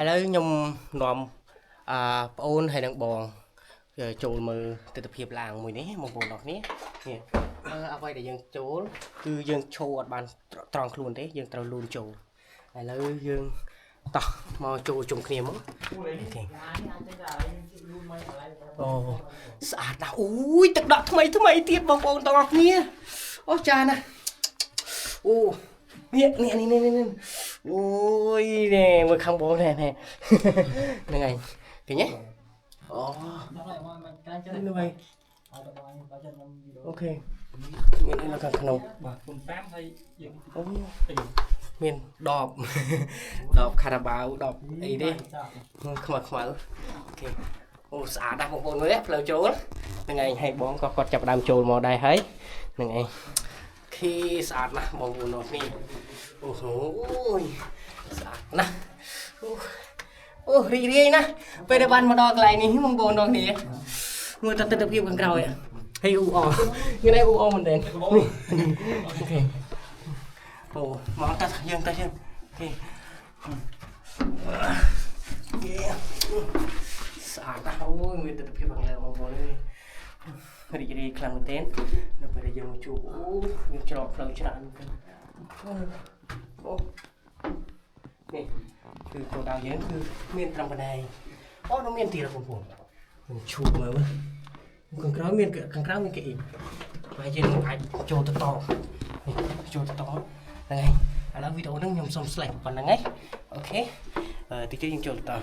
ឥឡូវខ្ញុំនាំអឺប្អូនហើយនឹងបងចូលមើលទស្សនភាពឡាងមួយនេះបងប្អូនទាំងគ្នានេះអឺអ្វីដែលយើងចូលគឺយើងឈរអត់បានត្រង់ខ្លួនទេយើងត្រូវលូនចូលឥឡូវយើងតោះមកចូលជុំគ្នាមក OK អូស្អាតណាស់អូយទឹកដក់ថ្មីថ្មីទៀតបងប្អូនទាំងអស់គ្នាអូចាណាស់អូនេះនេះនេះនេះនេះអូយនេះមើលខាងបងនេះនេះហ្នឹងហើយឃើញទេអូនេះហើយ OK មានអីនៅខាងក្នុង បាទគុណ5ហើយយើង អូ ទៅ មានដប ដបខារ៉ាបាវដបអីទេខ្មៅខ្មៅ OK អូស្អាតណាស់បងប្អូនមើលផ្លូវចូលហ្នឹងឯងហើយបងក៏គាត់ចាប់ផ្ដើមចូលមកដែរហើយហ្នឹងឯងខីស្អាតណាស់បងប្អូនអរគ្នាអូហូយស្អាតណាស់អូអូរីករាយណាស់ពេលដែលបានមកដល់កន្លែងនេះបងប្អូនអរគ្នាមើលតែទស្សនភាពខាងក្រោយហើយអ៊ូអថ្ងៃនេះអ៊ូអមែនទេនេះ OK អូមកតើយើងតើយើង OK យេស្អាតណាស់អូយមានទស្សនភាពខាងលើបងប្អូនអើយរីករាយខ្លាំងមែនទែននៅពេលដែលយើងមកជួបអូមានច្រកផ្លូវច្រើនមែនទែនអូនេះគឺគោលដៅយើងគឺមានត្រឹមប៉ុណ្ណេះអូនៅមានទៀតបងប្អូនខ្ញុំឈូមើលខាងក្រោយមានខាងក្រៅមានគេអ៊ីហើយយើងអាចចូលទៅតនេះចូលទៅតហ្នឹងហើយឥឡូវវីដេអូហ្នឹងខ្ញុំសូម slash ប៉ុណ្្នឹងឯង OK អឺតិចទៀតយើងចូលទៅត